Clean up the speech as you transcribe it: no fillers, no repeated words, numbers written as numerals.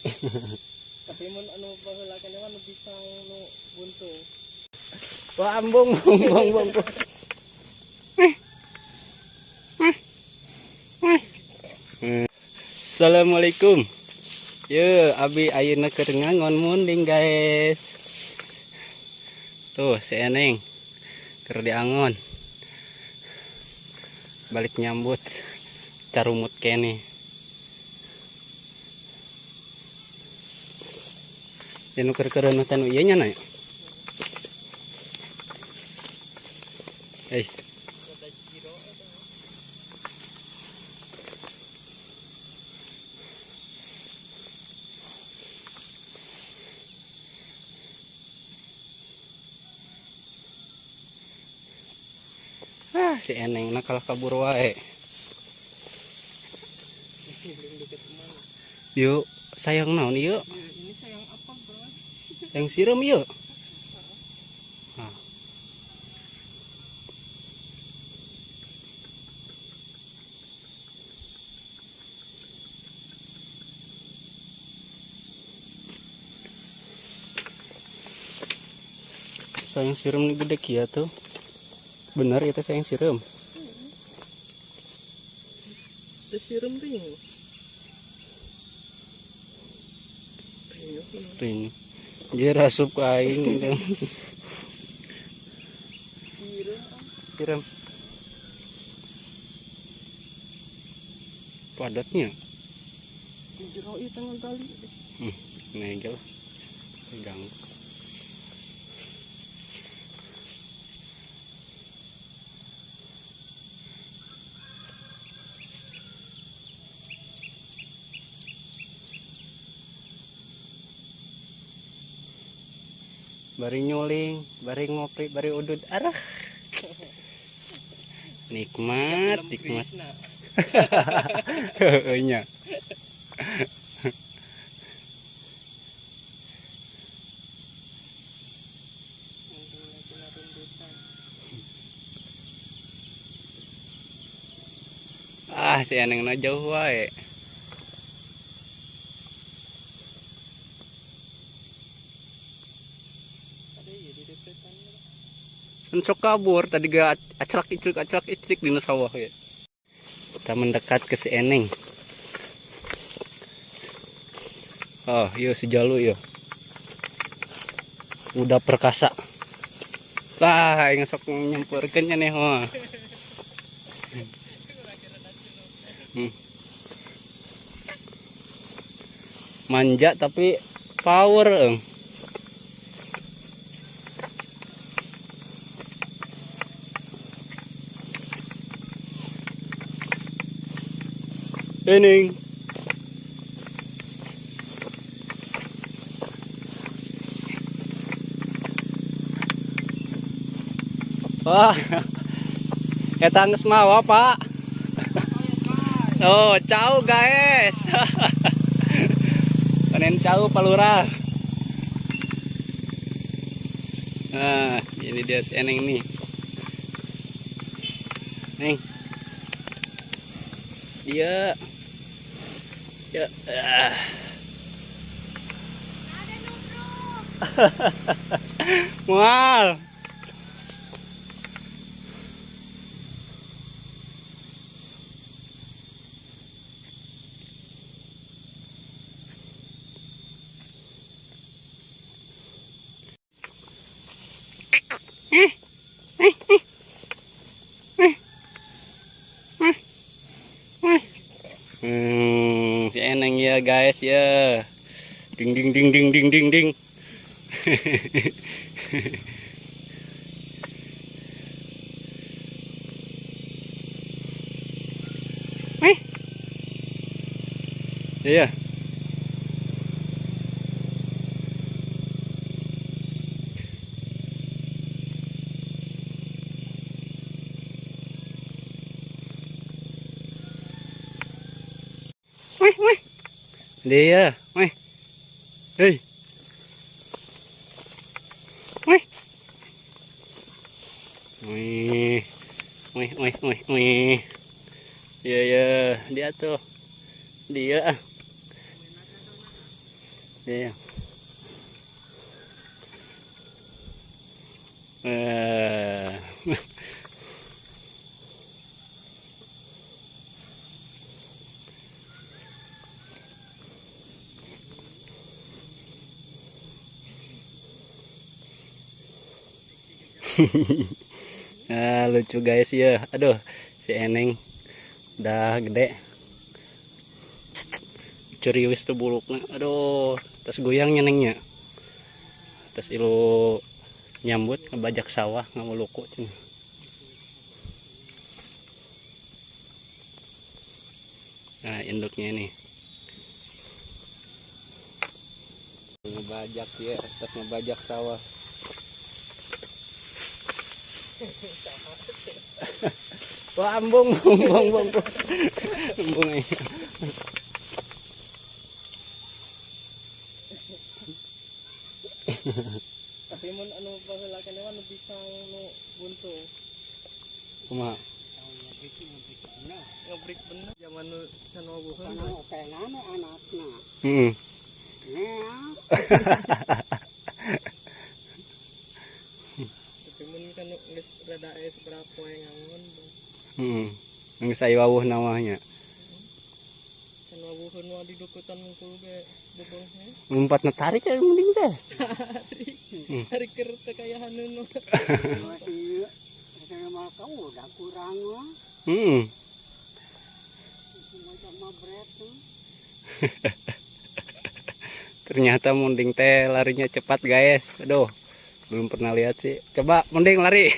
Tapi mun anu baheula keneh mah nu bikang nu buntu. Wah, ambung bung bung bung. Assalamualaikum. Ye, abi ayeuna keur ngangon munding, guys. Tuh, si Eneng keur diangon. Balik nyambut carumut kene. Dia nu keur kereunutan ieu nya na. Eh. Ah, si Eneng na kalah kabur wae. Yuk, sayang naon ieu? Ini sayang apa, Bro? Sayang sireum ieu. Nah. Sayang sireum ini gede kia tuh. Bener itu sayang sireum. Itu sireum ring. Ring. Dia rasup ke aing gitu. Sireum. Padatnya. Jero ieu tangan tali. Negel. Pegang. Bari nyuling, bari ngopi, bari udud, arah. Nikmat, nikmat. Heeh nya. Ah, si Enengna jauh wae. Sok kabur tadi gak aclak iclik di sawah ya. Kita mendekat ke si Eneng. Oh, iya si Jalu ya. Udah perkasa. Lah, yang sok nyemperkeun nya nih, ho. Manja tapi power, eng. Eneng. Wah, eta geus mawa, Pak. Oh, cau guys. Panen cau Pak Lurah. Nah, ini dia si Eneng nih. Neng. Dia. Ya. Mual. Si Eneng ya guys ya. Ding ding ding ding ding ding ding. Iya. Wih, wih. Dia, wih. Hei. Wih. Wih. Wih, wih, wih, wih. Iya, ya, dia tuh. Dia. Iya. Nah, lucu guys ya. Aduh, si Eneng udah gede. Ceriwis tuh buluknya. Aduh, tas goyangnya nengnya. Tas ilu nyambut ngebajak sawah ngamuluku cenah. Nah, induknya ini. Ngebajak ya, tas ngebajak sawah. Wah, ambung, ambung, ambung, ambung. Tapi mun anu baheula keneh mah nu bisa nu buntu. Kumaha? Ngebrik bener zaman nu can wawuheun. Heeh. Tapi mun kan geus rada aya sabaraha poe ngangon. Heeh. Geus aya wawuh nawahnya. Can wawuheun mah di dukutan mungkul ge bebeuhnya. Lompat tarik ya mending teh. Tarik keur teu kaya haneun mah. Heeh. Ternyata munding teh larinya cepat guys. Aduh, belum pernah lihat sih. Coba munding lari.